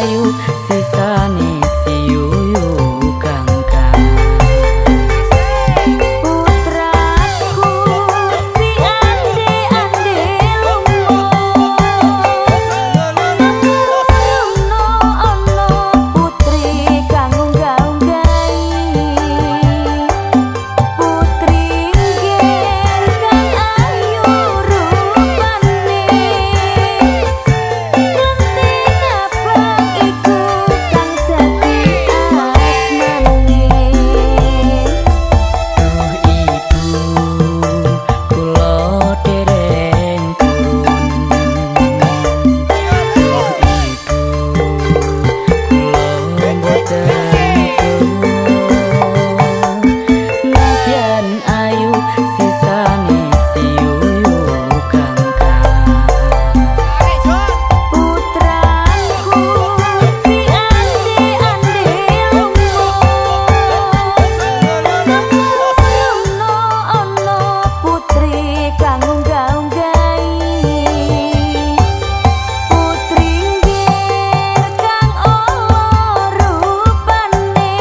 ayu sisane si Yuyu kangkang. Putraku si ande-ande lunga, aku rono ana putri kang unggah-unggahi, putri nggih kang ayu rupane, klenthing abang iku kang dadi asmane. Duh ibu, kula dereng purun. Duh ibu, kula mboten mudhun. Nadyan ayu sisane si Yuyu kangkang. Putraku si ande-ande lunga, aku rono ana putri kang unggah-unggahi, putri nggih kang ala rupane,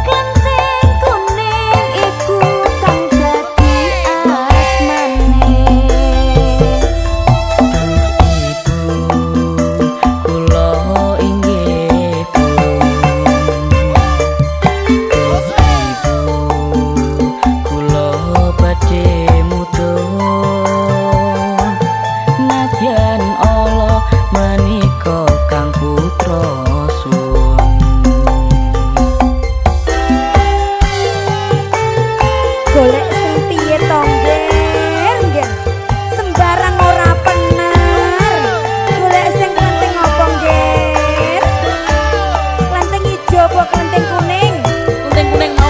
klenthing kuning iku kang dadi asmane. Duh ibu, kula inggih purun. Duh ibu, kula badhe mudhun. Nadyan ala menika kang putra suwun. Golek sing piye to, Ngger, Ngger? Sembarang ora bener. Golek sing klenthing apa, Ngger? Klenthing ijo apa klenthing kuning? Kuning kuning mau.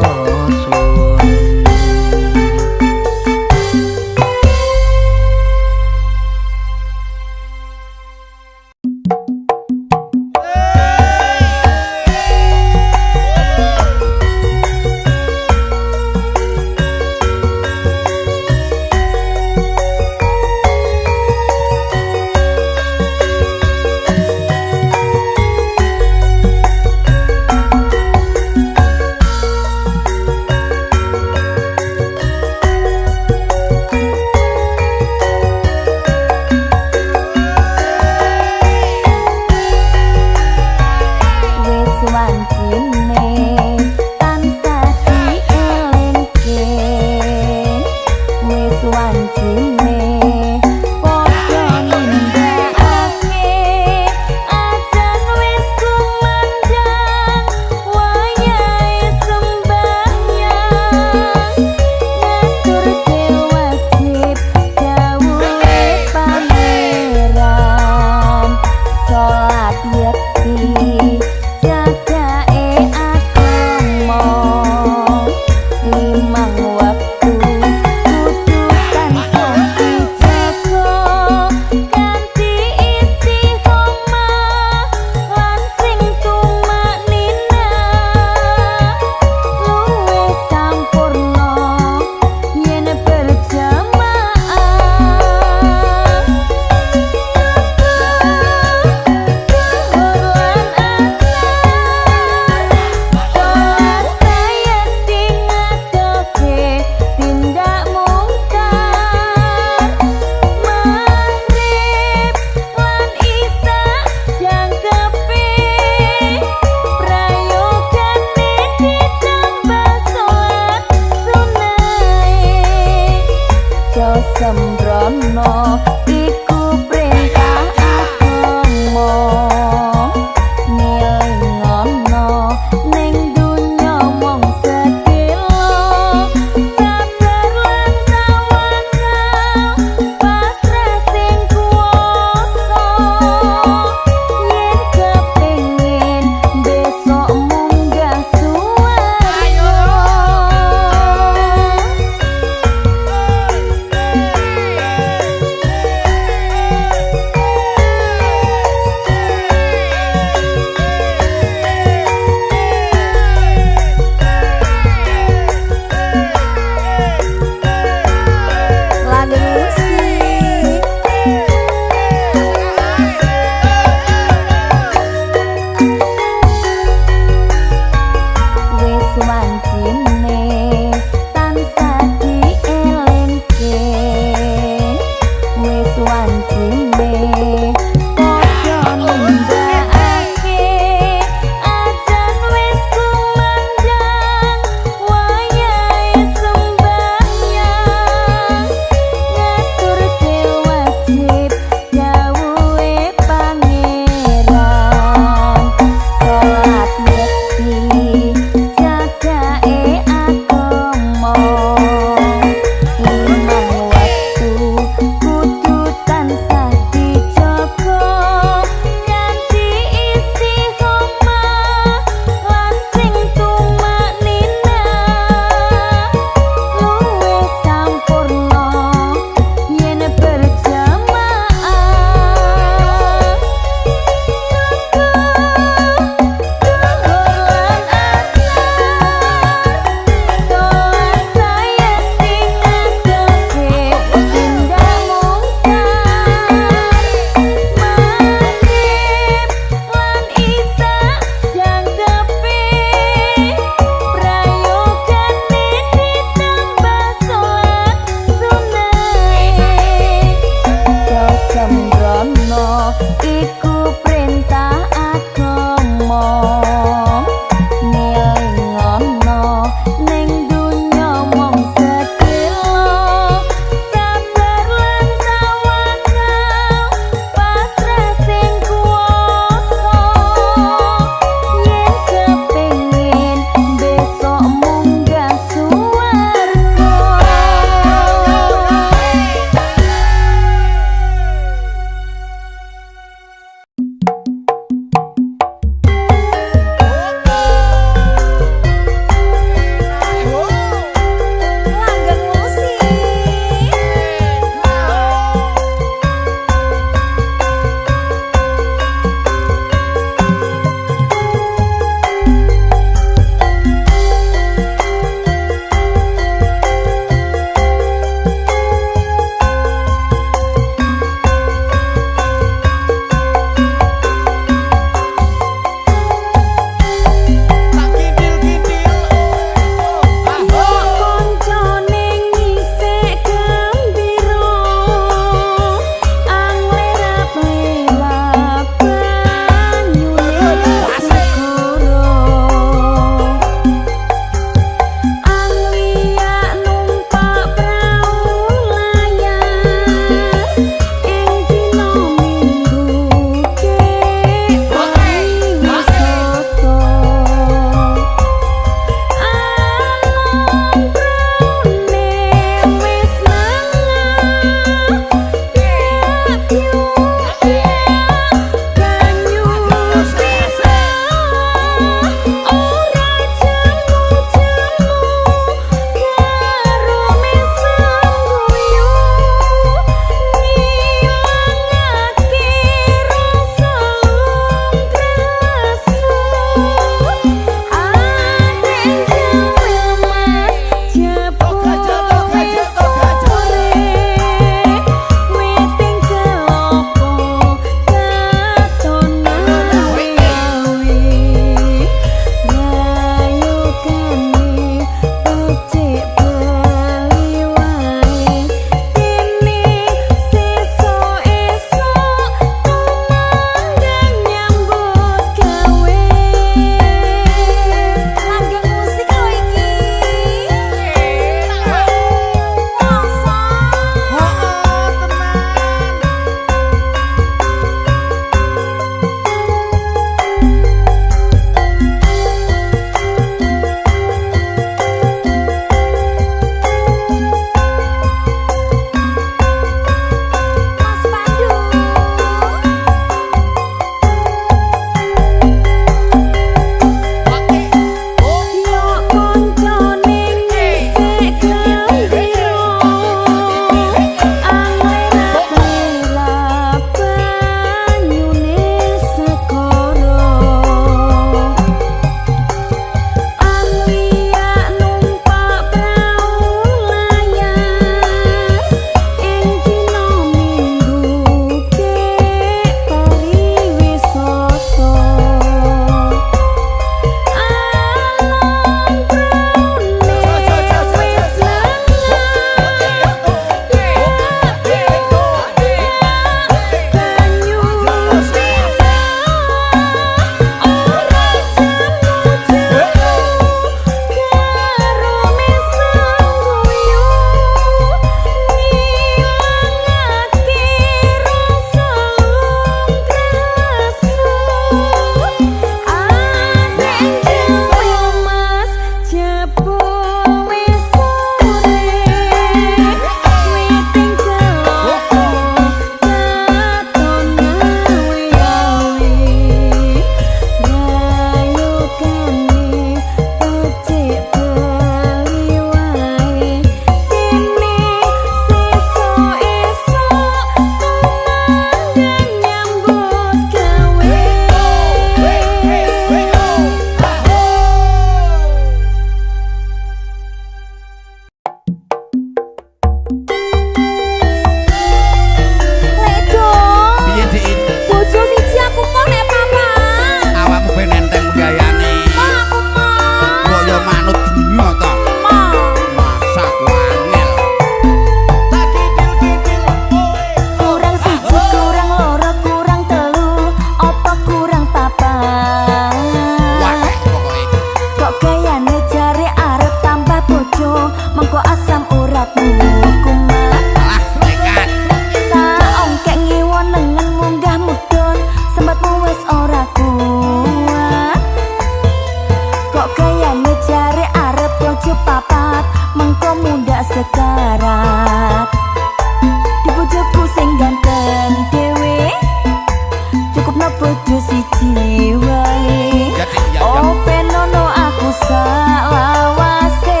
siji wae. Ya, Dik, ya, ya. Openono aku salawase,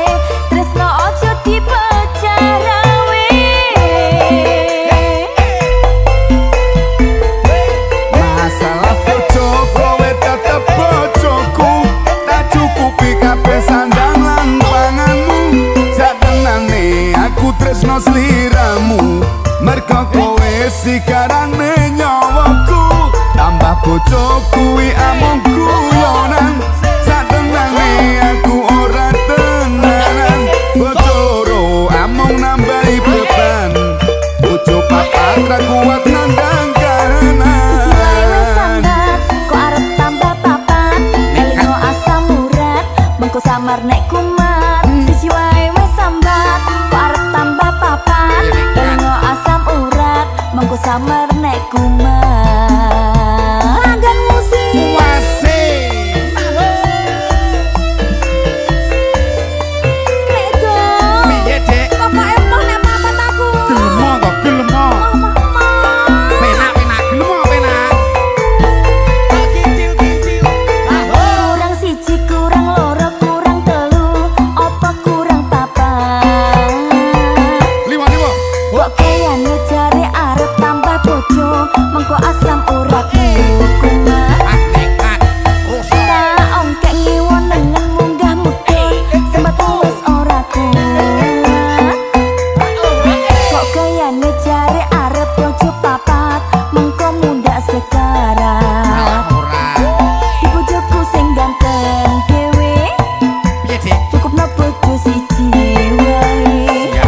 tresno ojo dipecah rawe. Masalah bojo kowe tetep bojoku, tak cukupi kabeh sandang lan panganmu. Satenane aku tresno sliramu, merga kowe sikarane nyawaku. Tambah bojo kuwi amung guyonan, satenane aku ora tenanan. Bojo loro amung nambahi beban, bojo papat ra kuat nandang Siji wae wis kahanan. sambat, kok arep tambah papat. Elingo asam urat, mengko samar nek kumat. Siji wae wis sambat, kok arep tambah papat. Elingo asam urat, mengko samar nek kumat. Langgan musik. Kuase. Nek dong. Piye, Dik? Pokoke emoh nek papat aku. Gelemo to, gelemo. Emoh, emoh, emoh. Penak, penak, gelemo, penak. Kurang siji, kurang loro, kurang telu, apa kurang papat? Lima, lima. Kok kayane jare arep tambah bojo, mengko asam uratmu kumat. Ah, nekat. Rusak. Tak ongkek ngiwo nengen munggah mudhun, sempatmu wis ora kuat. Kok kayane jare arep bojo papat, mengko mundak sekarat. Ora. Di bojoku sing ganteng dhewe, Piye, Dik? cukupno bojo siji wae. Ya.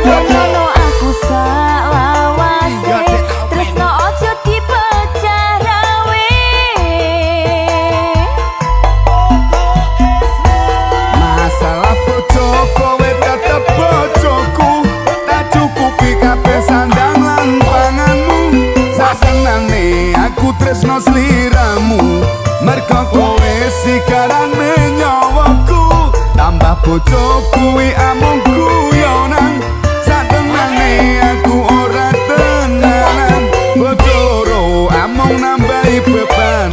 Ngono aku salawase, Iya, Dek. tresno ojo dipecah rawe. Masalah bojo kowe tetep bojoku, tak cukupi kabeh sandang lan panganmu. Sasenane aku tresno sliramu, merga kowe sikarane nyawaku. Tambah bojo kuwi amung guyonan, satenane aku ora tenanan. Bojo loro amung nambahi beban,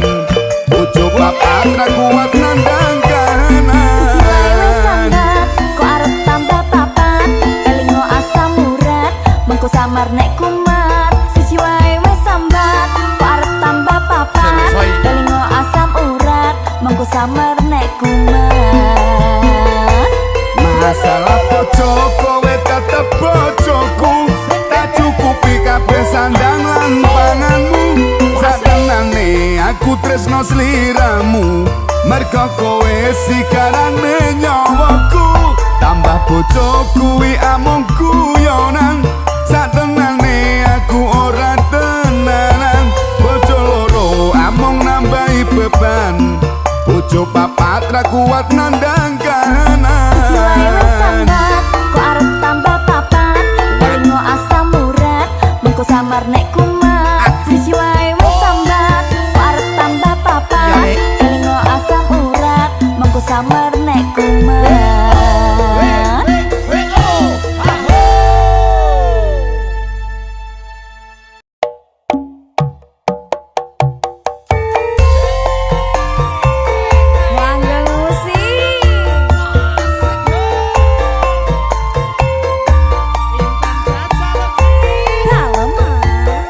bojo papat ra kuat nandang Siji wae wis kahanan. sambat, kok arep tambah papat. Elingo asam urat, mengko samar nek kumat. Siji wae wis sambat, kok arep tambah papat. Selesai. Elingo asam urat, mengko samar nek kumat. Masalah bojo kowe tetep bojoku, tak cukupi kabeh sandang lan panganmu. Satenane aku tresno sliramu, merga kowe sikarane nyawaku. Tambah bojo kuwi amung guyonan, satenane aku ora tenanan. Bojo loro amung nambahi beban, bojo papat ra kuat nandang Siji wae wis kahanan. sambat, kok arep tambah papat. Elingo asam urat, mengko samar nek kumat. Siji wae wis sambat, kok arep tambah papat. Ya, Dek. Elingo asam urat, mengko samar nek kumat. Langgan musik. Dalem, Mas.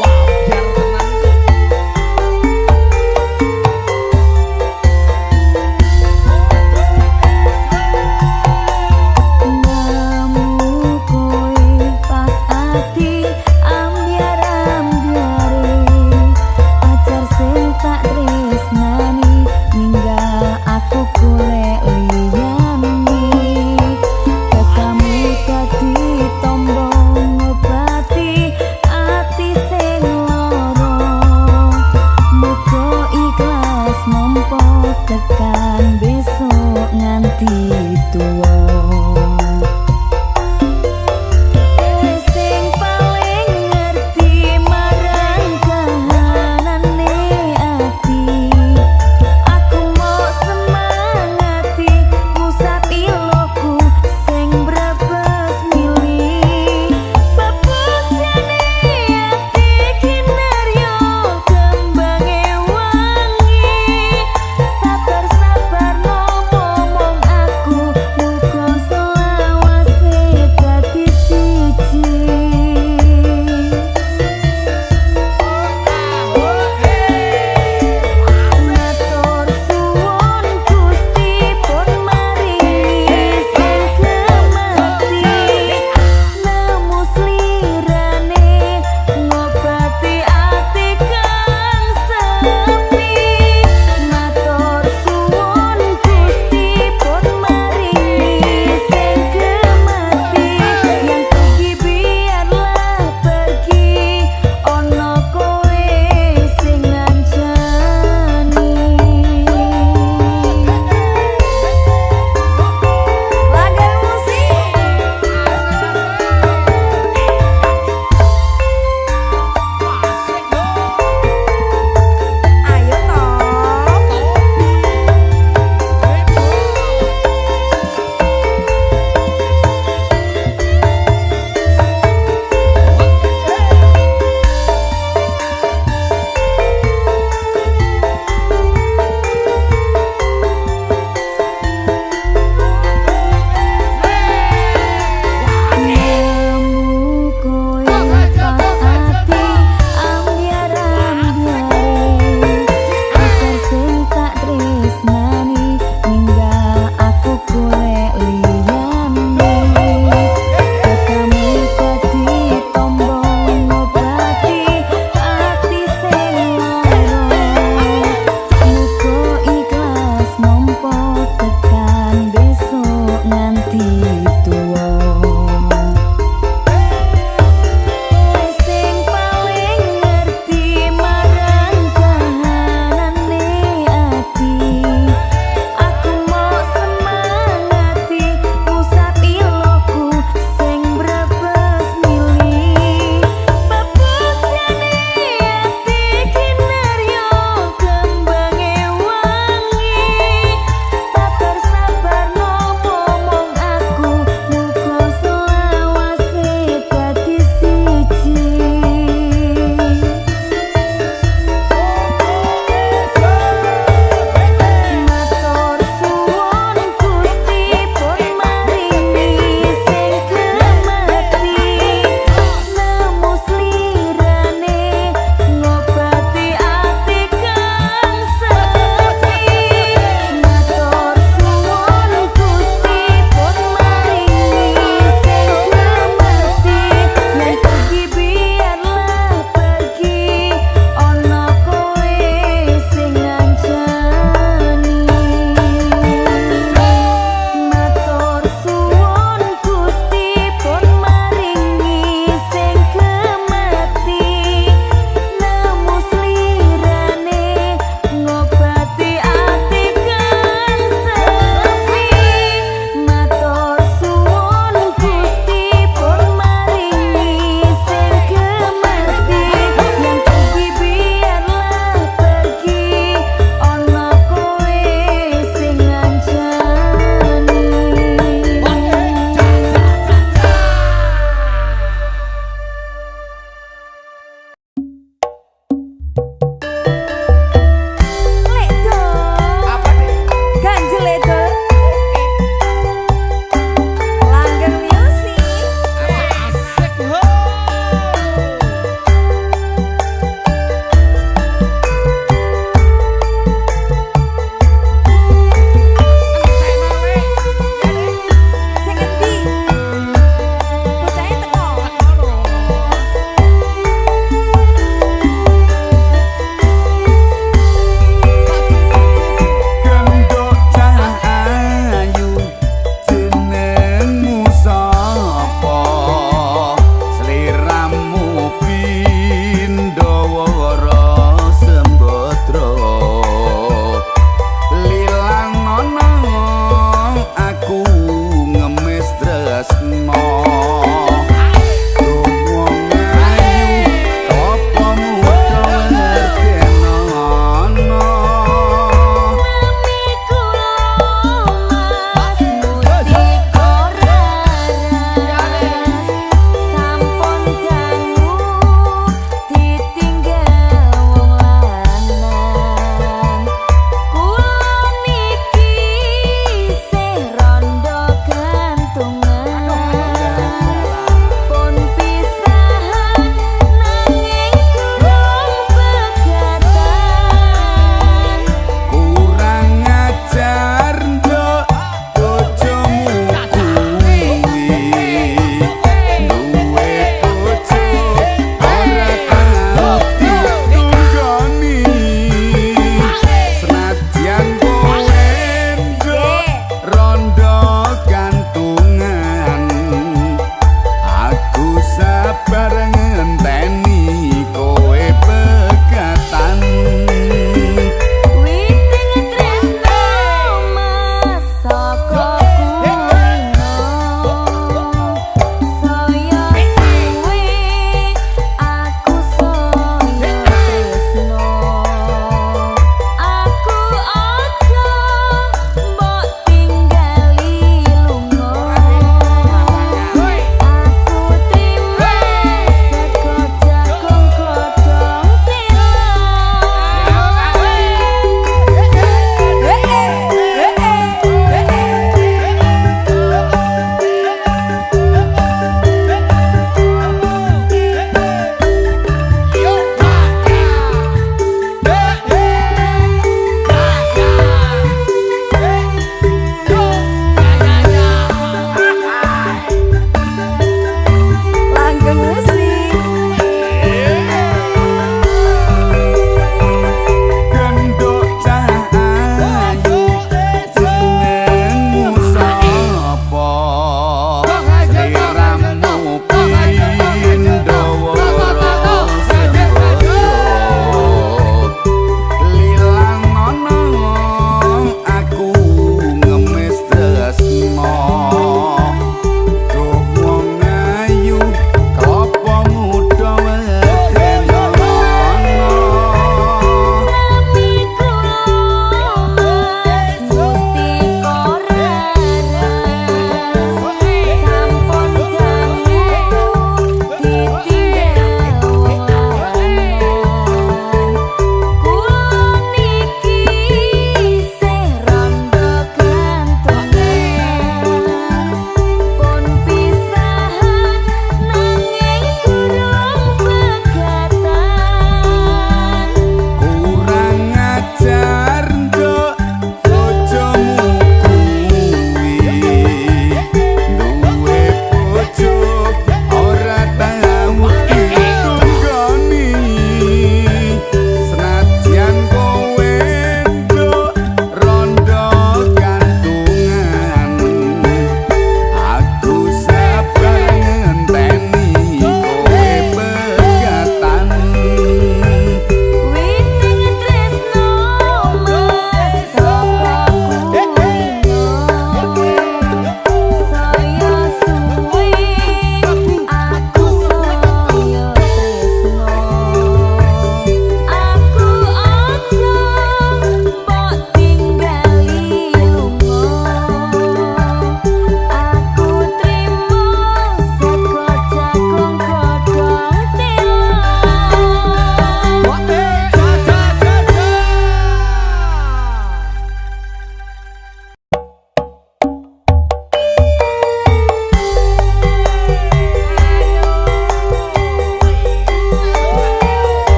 Wah, biar tenang. Nemu kowe pas ati ambyar-ambyare, pacar sing tak tresnani ninggal aku golek liyane. Tekamu dadi tombo ngobati ati sing lara, muga ikhlas nampa tekan besok nganti tuwa. Kowe sing paling ngerti marang kahanane ati, aku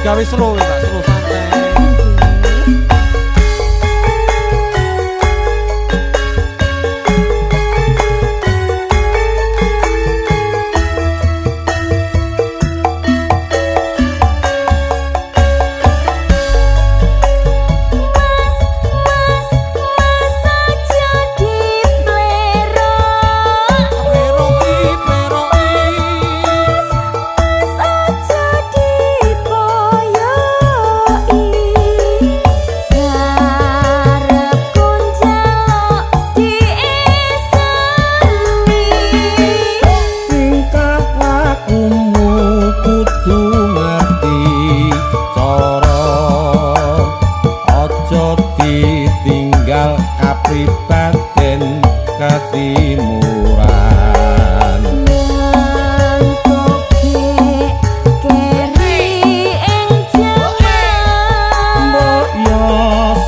Digawe slow ya, Pak, slow santai. Mas, mas aja diplero. Pleroki, pleroki. Mas aja dipoyoki. Karepku njaluk diesemi. Tingkah lakumu kudu ngerti cara, aja ditinggal kapribaden katimuran. Mengko keri ing jaman. Mbok yo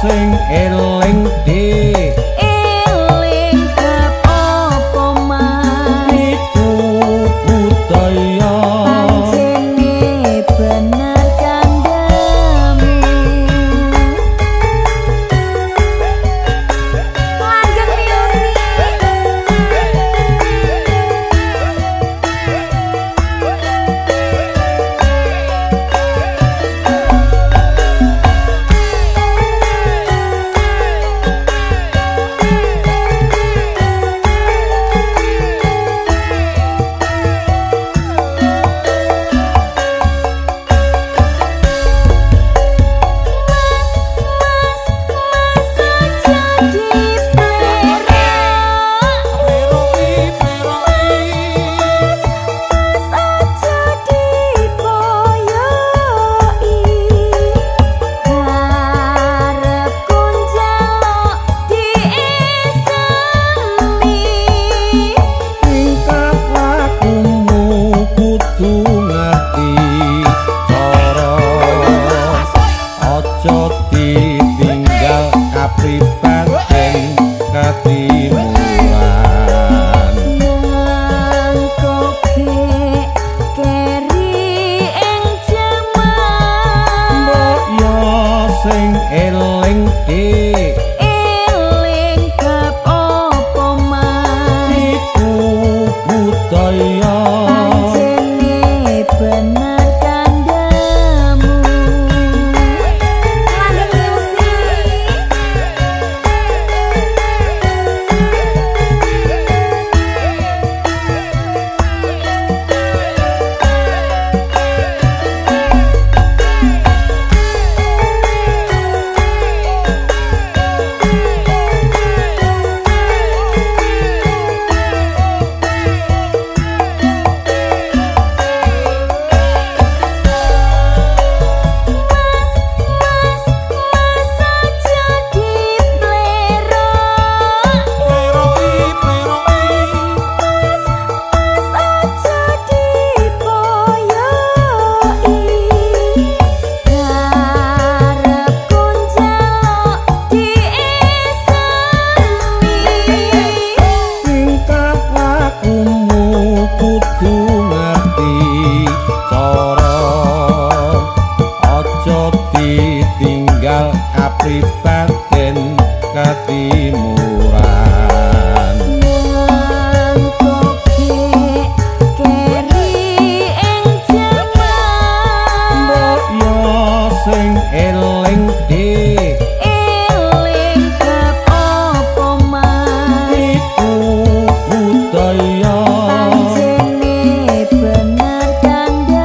sing eling dik, Eling bab apa mas? Iku budaya. Pancene bener kandhane. Langgeng Music. Mas, mas, mas aja diplero. Pleroki, pleroki. Mas, mas aja dipoyoki. Karepku njaluk diesemi. Tingkah lakumu kudu ngerti cara, aja ditinggal kapribaden katimuran. Mengko keri ing jaman. Mbok yo sing eling dik, Eling bab apa mas? Iku budaya. Pancene bener kandhamu. Langgeng Music. Mas, mas, mas aja diplero. Pleroki, pleroki. Mas, mas aja dipoyoki. Karepku njaluk diesemi. Tingkah lakumu kudu ngerti cara, aja ditinggal kapribaden katimuran. Mengko keri ing jaman. Mbok yo sing eling dik, Eling bab apa mas? Iku budaya. Pancene bener kandhamu.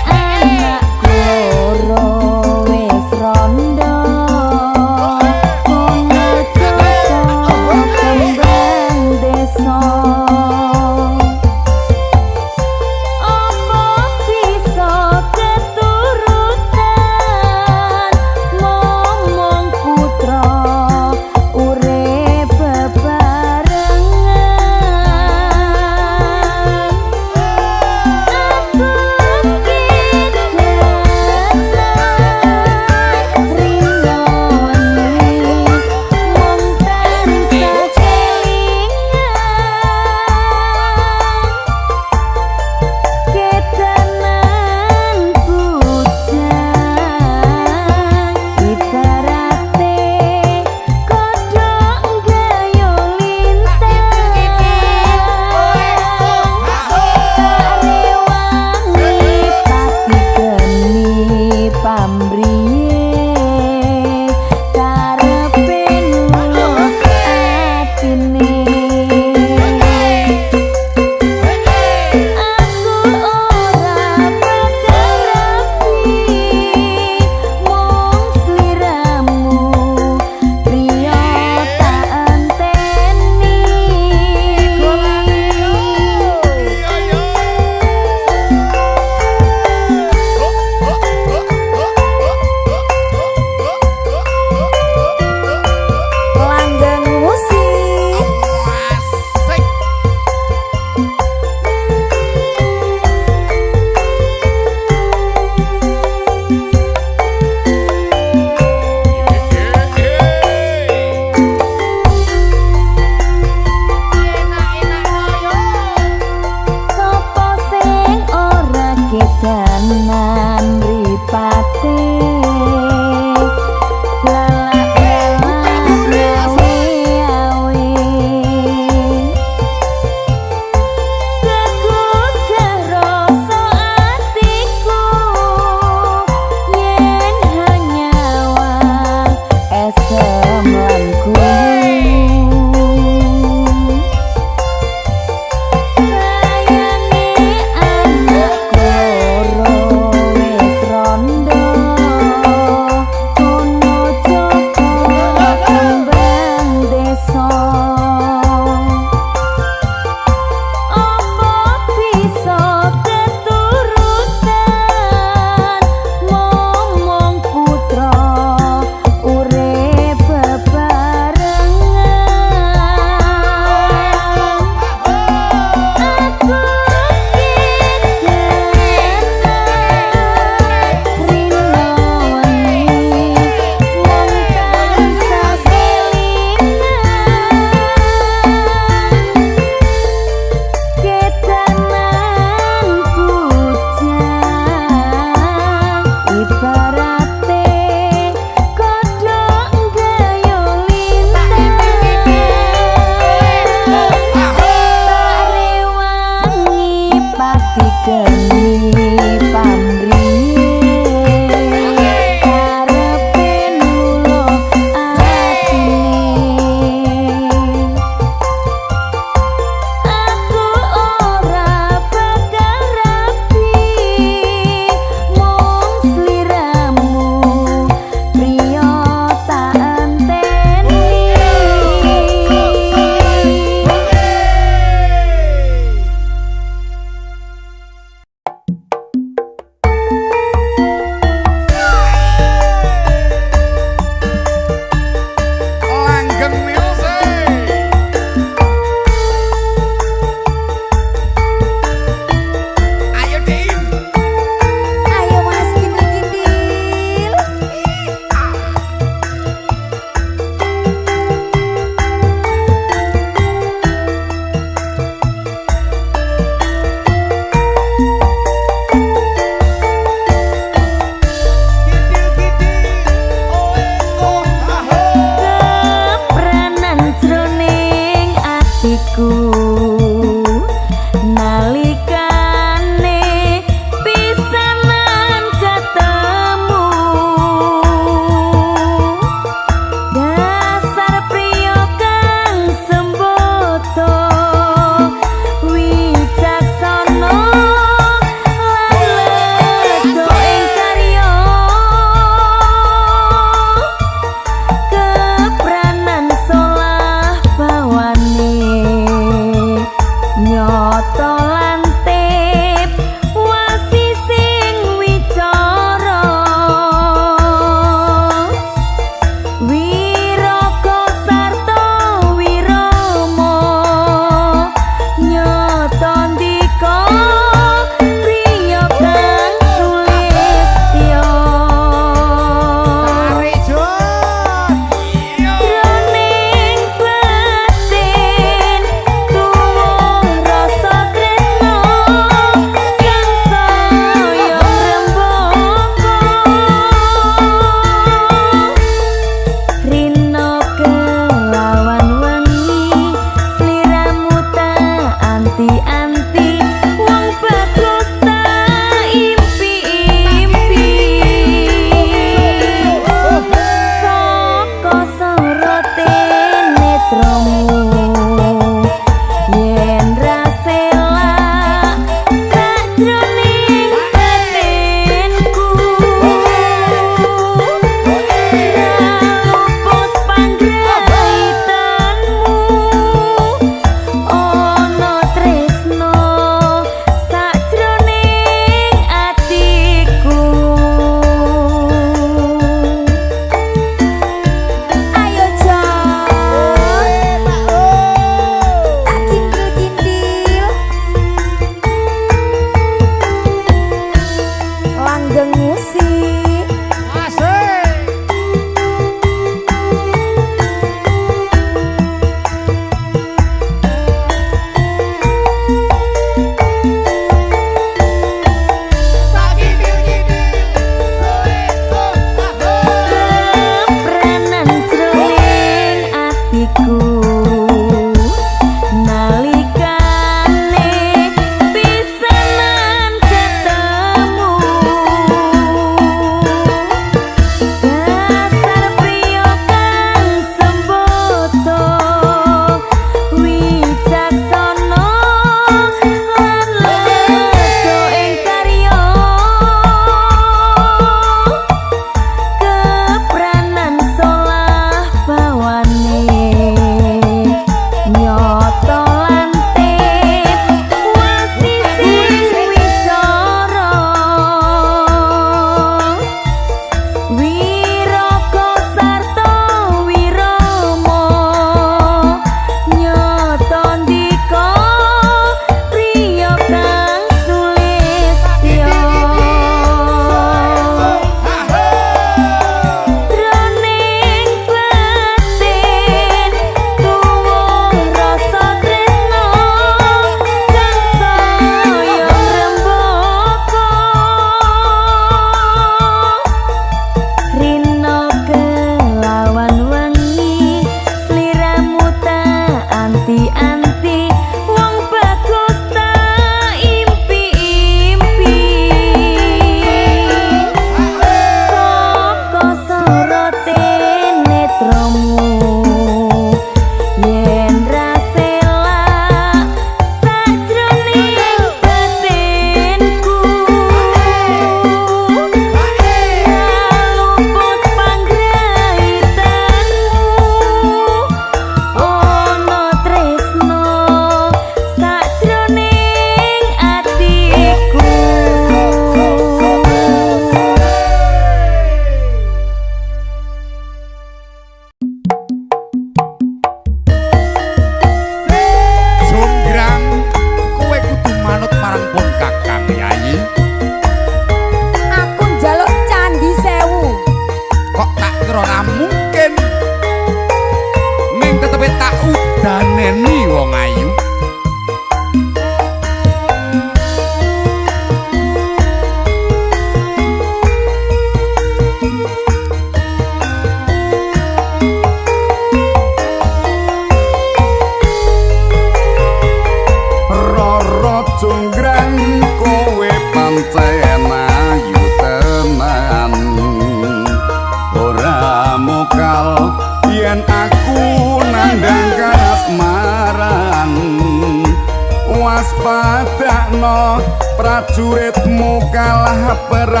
prajuritmu kalah perang.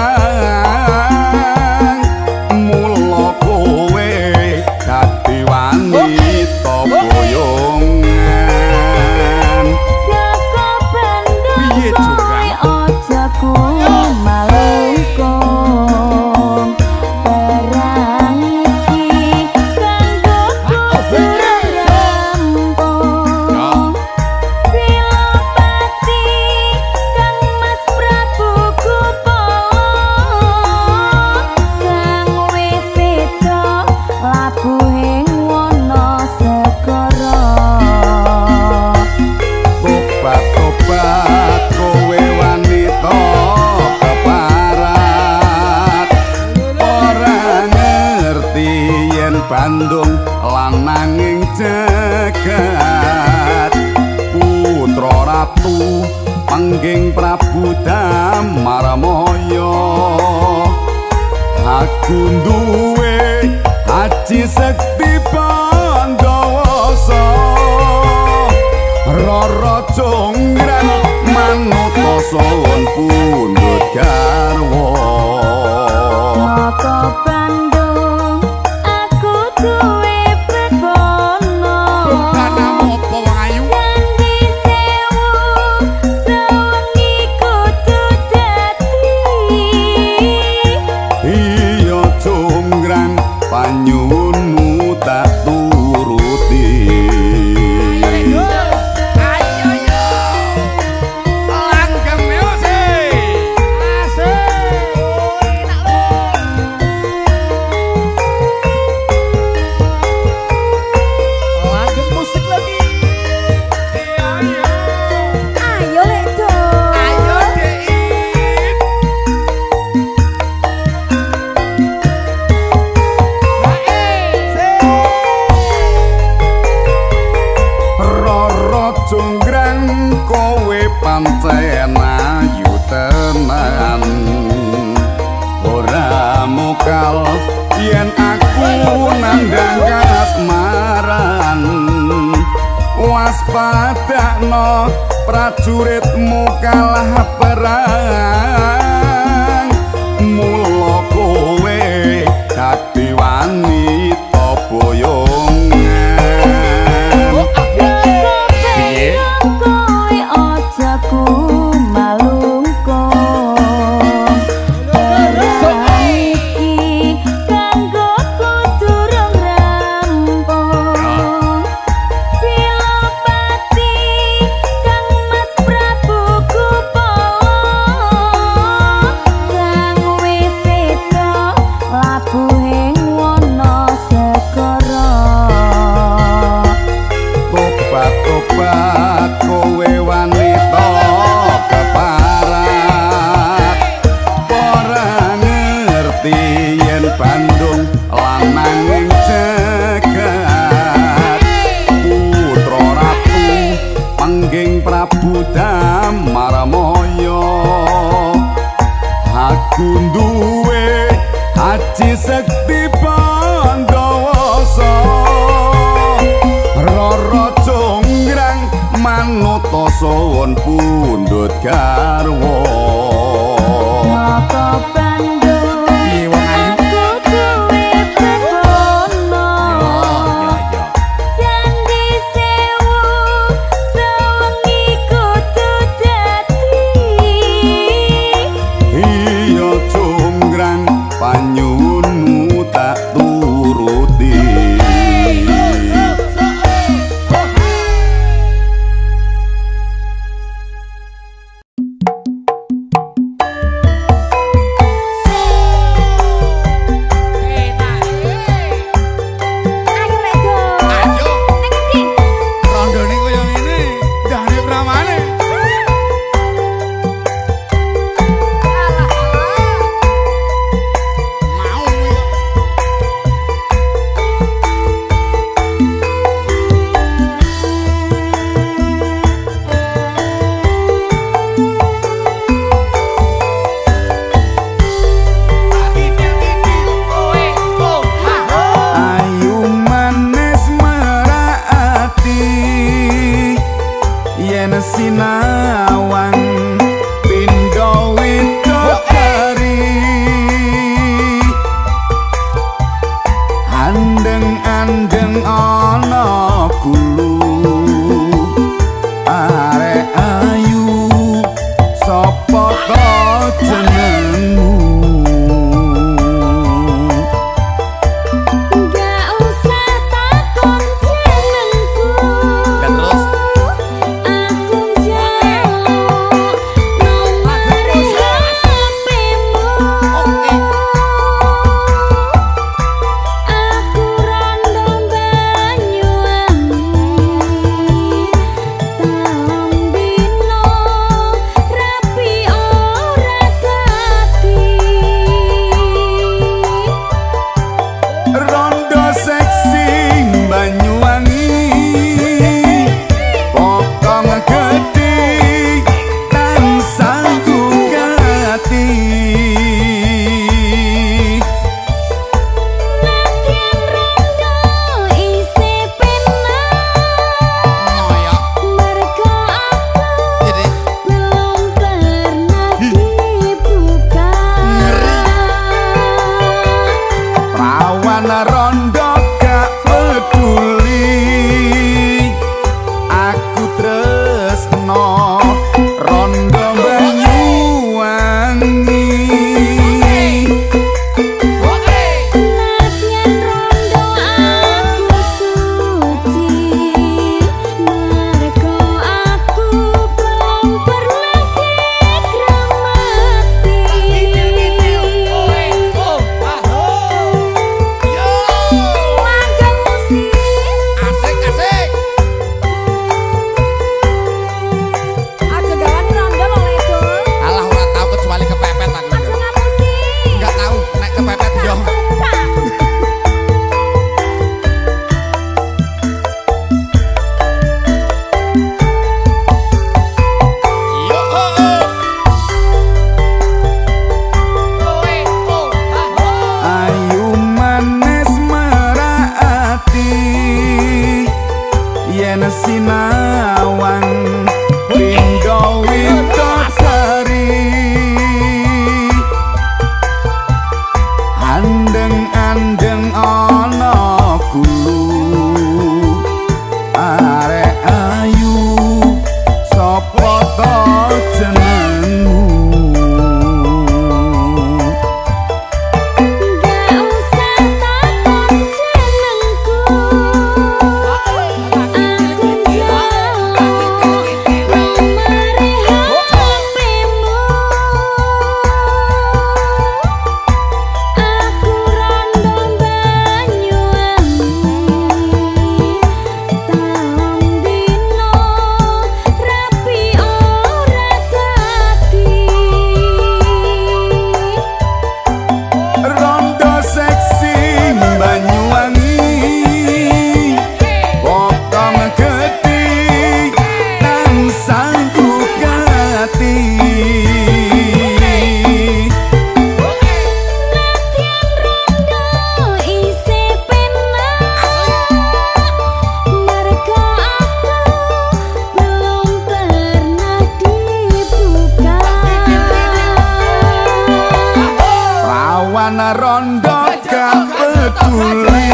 Mula kowe dadi wanita boyongan. Joko Bandung Piye, kowe Jonggrang? aja kumalungkung. Perang iki kanggo kudu rampung. Pilopati Kang Mas Prabu Gupala, kang wis seda labuhing wana segara. Tobat-tobat kowe wanita keparat, ora ngerti yen Bandung lananging jagat. Putra ratu pengging Prabu Damarmaya, aku duwe aji sekti Pandawasa. Rara Jonggrang manut suwun pundhut garwa. Maka Bandung aku duwe bebono. Bebanamu apa wong ayu? Candi Sewu sewengi kudu dadi. Iya Jonggrang panyuwunmu tak turuti. Ayo yo. Langgeng Music. Asik. Enak lho. Lanjut musik lagi. Ayo. Ayo lek do. Ayo Dik. Rara Jonggrang kowe pancen ayu tenan, ora mokal yen aku nandhang kasmaran. Waspadakno prajuritmu kalah perang. Mula kowe dadi wanita boyongan. Joko Bandung kowe aja kumalungkung. Perang iki kanggo kudu rong rampung. Pilopati Kang Mas Prabu Gupala, kang wis seda labuhing wana segara. Tobat-tobat kowe wanita keparat, ora ngerti yen Bandung lananging jagat. Putra ratu pengging Prabu Damarmaya, aku duwe aji sekti Pandawasa. Rara Jonggrang manut suwun pundhut garwa. Maka Bandung Piye wong ayu? aku duwe bebono. Yo yo. Candi Sewu sewengi kudu dadi. Iya Jonggrang panyuwunmu tak turuti. Ho. Prawan rondo gak peduli, aku tresno rondo Banyuwangi. Nadyan rondo aku suci, mergo aku belum pernah dikramati. Langgeng musik. Asik asik. Aja gawani rondo lho Lek Dul. Alah ora tau kecuali kepepet aku. Aja ngapusi. Enggak tahu nek kepepet yo. Suka. Yo. Ayu manis merati yen sinawang pindho widodari, andeng-andeng ana gulu arek ayu sapa to jenengmu? Gak usah takon jenengku, aku njaluk nomere HP-mu. Aku rondo Banyuwangi, telung dino rapi ora dadi. Rondo seksi Banyuwangi, potong gede tansah gugati. Nadyan rondo isih penak, mergo aku belum pernah dibuka. Prawan rondo gak peduli,